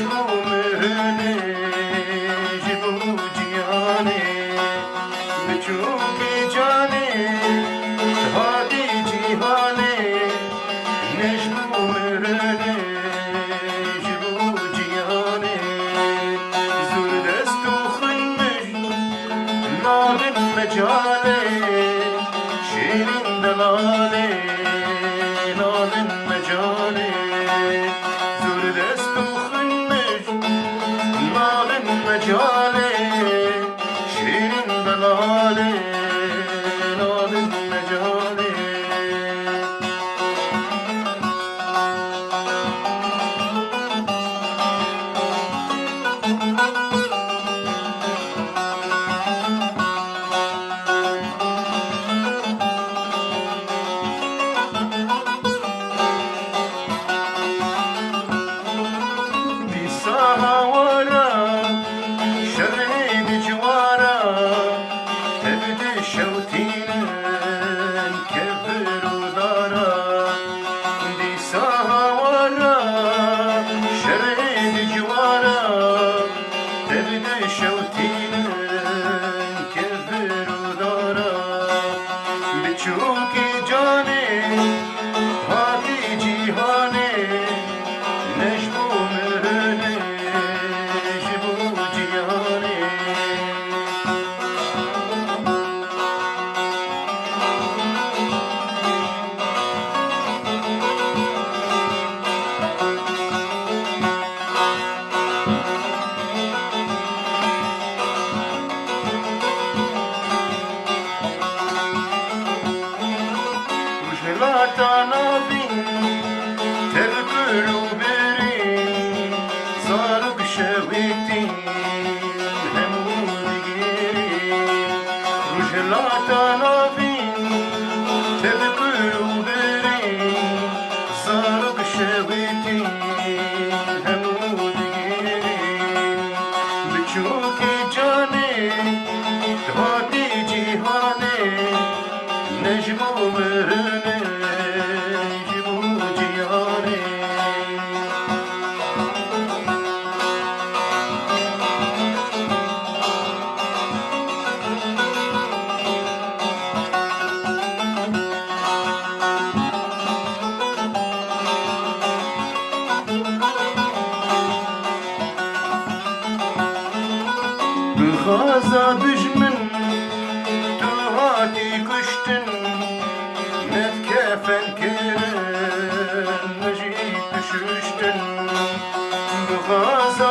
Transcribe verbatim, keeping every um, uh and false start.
Ji bo mirinê, ji bo cîhanê, biçûkî canê, hatî cîhanê, ne ji bo mirinê, ji bo cîhanê. Zûr dest û xwin mij, nadin mecalê, şêrîn delalê, nadin mecalê. Zûr dest û xwin mij, nadin mecalê, şêrîn delalê, nadin mecalê. Dîsa hawara, şevê di ciwara, tev dişewtînin kevir û dara. Dîsa hawara, şevê di ciwara, tev dişewtînin kevir û dara. Biçûkî canê, hatî cîhanê, ne ji bo mirinê, ji bo cîhanê. Rojhilata Navîn, tev kul û birîn, zarok şewitîn, hemû digirîn. Rojhilata Navîn, tev kul û birîn, zarok şewitîn, hemû digirîn. Biçûkî canê, tu hatî cîhanê, ne ji bo mirinê, ji bo cîhanê. Bi xaza dijmin tu hatî kuştin, me kefen kirin, me jî tu şuştin. Bi xaza